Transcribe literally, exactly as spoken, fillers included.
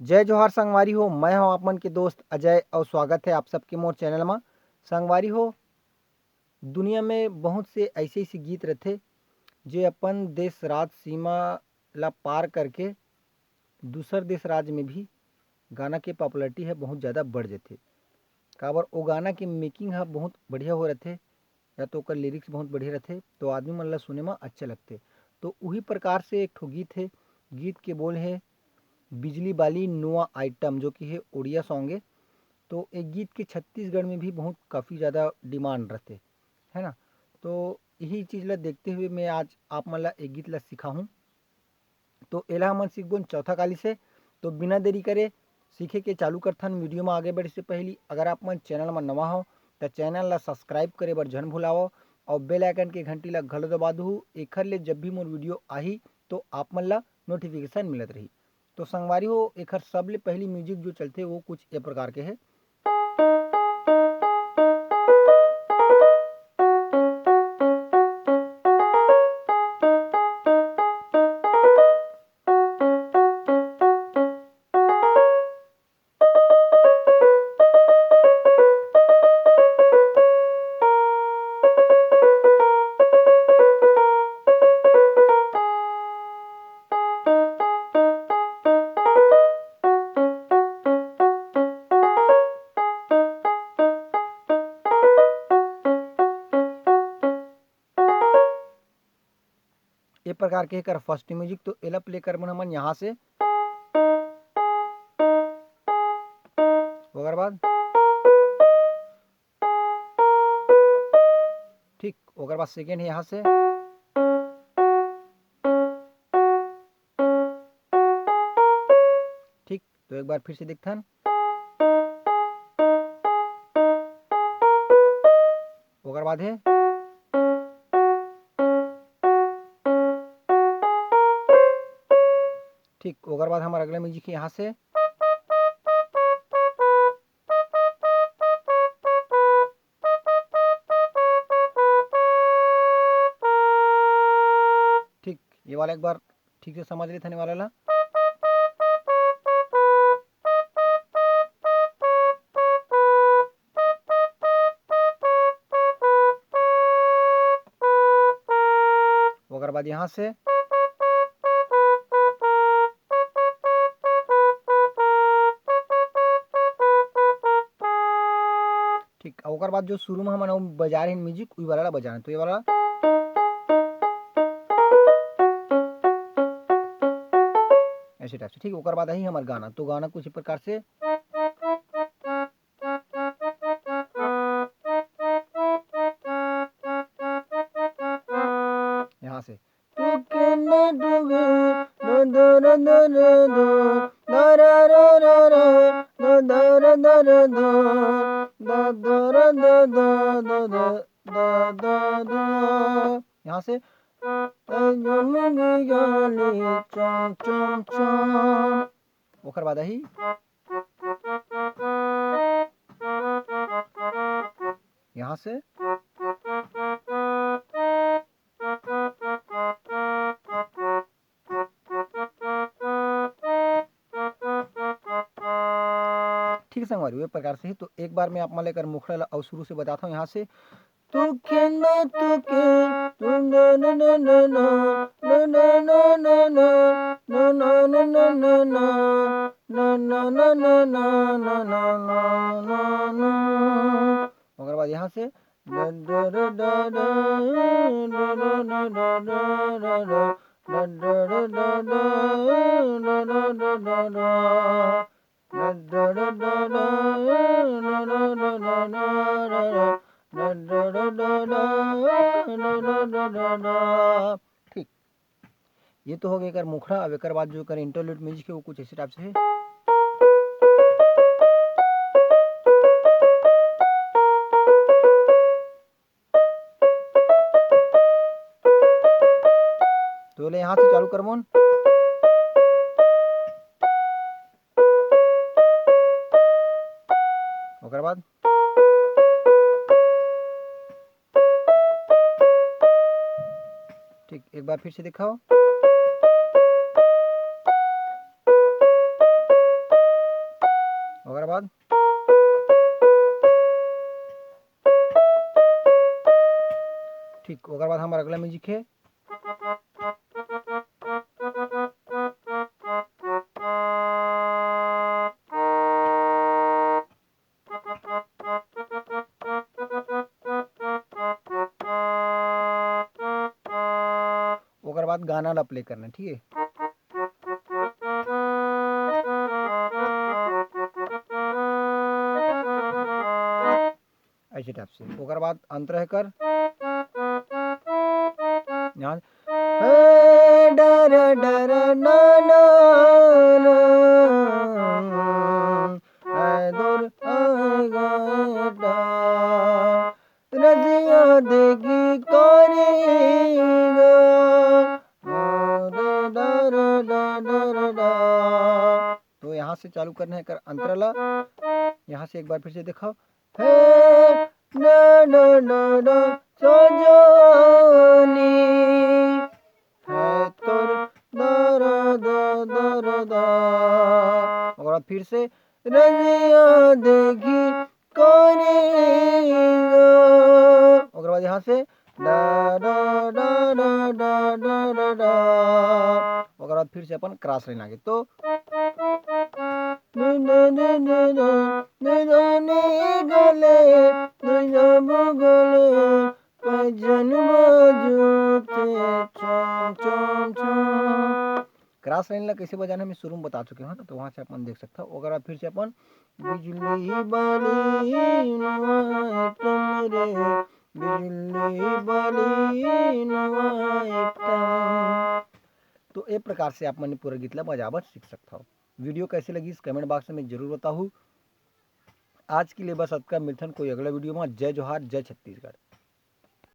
जय जोहार संगवारी हो, मैं हूं आप मन के दोस्त अजय और स्वागत है आप सबके मोर चैनल मा। संगवारी हो, दुनिया में बहुत से ऐसे ऐसे गीत रहते, जे अपन देश राज सीमा ला पार करके दूसर देश राज में भी गाना के पॉपुलैरिटी है बहुत ज़्यादा बढ़ जाते। काबर ओ गाना के मेकिंग ह बहुत बढ़िया हो रहते, या तो ओकर लिरिक्स बहुत बढ़िया रहते, तो आदमी मन ला सुने म अच्छा लगते। तो उही प्रकार से एक ठो गीत है, गीत के बोल है बिजली बाली नुआ आइटम, जो कि है उड़िया सॉन्ग है। तो एक गीत के छत्तीसगढ़ में भी बहुत काफ़ी ज़्यादा डिमांड रहते, है ना। तो यही चीज़ ला देखते हुए मैं आज आप मन ला एक गीत ला सिखाहूँ। तो एला हमन सीखबोन चौथा काली से। तो बिना देरी करे सीखे के चालू करथन। वीडियो में आगे बढ़े से पहली अगर आप मन चैनल में नवा हो तो चैनल ला सब्सक्राइब करे बर झन भुलावो और बेल आइकन के घंटी ला घलो दबा दू, एखर ले जब भी मोर वीडियो आही तो आप मन ला नोटिफिकेशन मिलत रही। तो संगवारी हो, एखर सबले पहली म्यूजिक जो चलथे वो कुछ ए प्रकार के है। ए प्रकार के एकर फर्स्ट म्यूजिक, तो एला प्ले करबन हमन यहाँ से। ओकर बाद ठीक, ओकर बाद सेकेंड है यहाँ से। ठीक, तो एक बार फिर से देखथन। ओकर बाद है ठीक, ओकर बाद हमर अगला म्यूजिक है यहाँ से। ठीक, ये वाला एक बार ठीक से समझ लेथन ये वाला ला। ओकर बाद यहाँ से ठीक, अउ ओकर बाद जो शुरू में हमन अउ बजा रहे हैं म्यूजिक, वही वाला ला बजाना। तो ये वाला ऐसे टाइप से, ठीक। ओकर बाद आही हमर गाना। तो गाना कुछ इस प्रकार से, यहाँ से। यहाँ से। ओकर बाद आही यहाँ से। ठीक है संगवारी, ये प्रकार से ही। तो एक बार मैं आप मन ला एकर मुखड़ा ला अउ शुरू से बताता हूँ यहाँ से। तू खेलना तू के, तू ना ना ना ना ना, ना ना ना ना ना, ना ना ना ना ना ना, ना ना ना ना ना, ना ना ना ना ना। ओकर बाद यहाँ से। ठीक, ये तो हो गया एकर मुखड़ा। अब एकर बाद जो एकर इंटरलूड म्यूजिक है वो कुछ ऐसे टाइप से है। तो ले यहाँ से चालू करबोन। ओकर बाद ठीक, एक बार फिर से दिखाओ। ओकर बाद, ठीक, ओकर बाद हमर अगला म्यूजिक हे। ओकर बाद गाना ला प्ले करना, ठीक है। ऐसे टाइप से। ओकर बाद अंतरा कर, यहाँ, हे, डर, डर, ना, ना, ना, ऐ दूर, ऐ गाटा, रजिया देगी कोरेगा, डर, डर, डर, डर, डर। तो यहाँ से चालू करना है कर अंतरा ला। यहाँ से एक बार फिर से देखो, हे, ना, ना, ना, ना, सजनी, हे तोर दर, दर, दर, दा। ओकर बाद फिर से, रजिया देखी कोरेगा। ओकर बाद यहाँ से, डा, डा, डा, डा, डा, डा, डा, डा। ओकर बाद फिर से अपन क्रॉस लाइन आगे। तो, निदानी गले, निदानी गले, पैजन बजूते छम, छम, छम। क्रॉस लाइन ला कैसे बजाना है, मैं शुरू में बता चुके हूँ ना, तो वहाँ से अपन देख सकता हो। ओकर बाद फिर से अपन बिजली बाली नवा आइटम रे, बिजली बाली नवा आइटम। तो ए प्रकार से आप मन पूरा गीत ला बजाबर सीख सकता हो। वीडियो कैसे लगी, इस कमेंट बॉक्स में जरूर बताहू। आज के लिए बस अतका, मिलथन कोई अगला वीडियो में। जय जोहार, जय छत्तीसगढ़।